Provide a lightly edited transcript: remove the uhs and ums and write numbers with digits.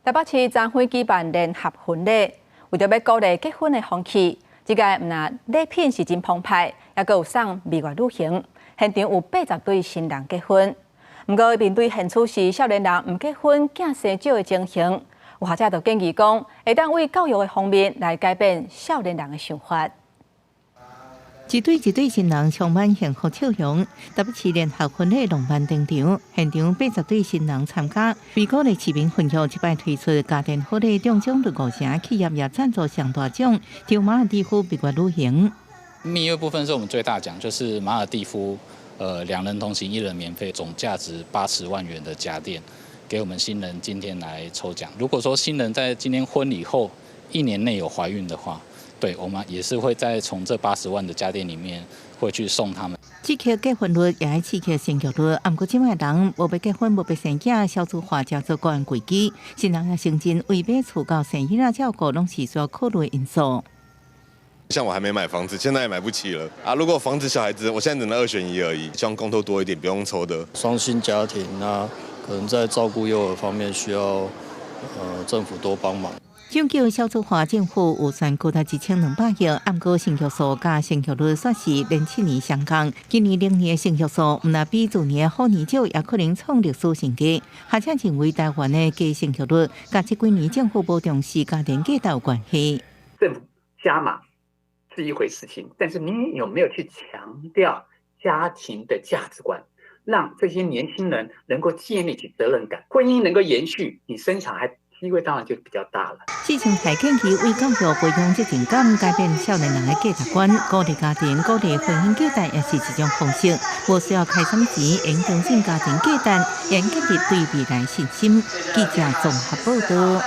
台北市昨昏舉辦聯合婚禮，為著欲鼓勵結婚的風氣，這屆毋但禮品是真澎湃，猶閣有送蜜月旅行。現場有80對新人結婚。毋過面對現處是少年人毋結婚、囝生少的情形，有學者就建議講，會當為教育的方面來改變少年人的想法。一對一對新人充滿幸福笑容，台北市聯合婚禮浪漫登場，現場80對新人參加。為鼓勵市民婚育，這擺推出家庭好禮中獎率5成，企業也贊助上大獎，就馬爾地夫蜜月旅行。蜜月部分是我們最大獎，就是馬爾地夫，兩人同行一人免費，總價值80萬元的家電，給我們新人今天來抽獎。如果說新人在今天婚禮後一年內有懷孕的話，對，我們也是會再從這八十萬的家電裡面會去送他們。刺激結婚率也愛刺激生育率，毋過這擺人無欲結婚，無欲生囝，少子化成做國安危機。新人也承認為買厝到生囡仔照顧，攏是需要考慮因素。像我還沒買房子，現在也買不起了啊！如果房子、小孩子，我現在只能二選一而已。希望公投多一點，不用抽的。雙薪家庭啊，可能在照顧幼兒方面需要政府多幫忙。拯救少子化，政府預算高達1200億，毋過生育數佮生育率煞是連7年雙降。今年龍年的生育數，毋但比去年虎年少，也可能創歷史新低。學者認為，台灣的低生育率，佮這幾年政府無重視家庭價值有關係。政府加碼是一回事情，但是你有沒有去強調家庭的價值觀，讓這些年輕人能夠建立起責任感，婚姻能夠延續，你生小孩機會當然就比較大了。市場台建議為教育培養責任感，改變少年人的價值觀，鼓勵家庭、鼓勵婚姻價值，也是一種方式。無需要開什麼錢，應相信家庭價值，應建立對未來信心。記者綜合報道。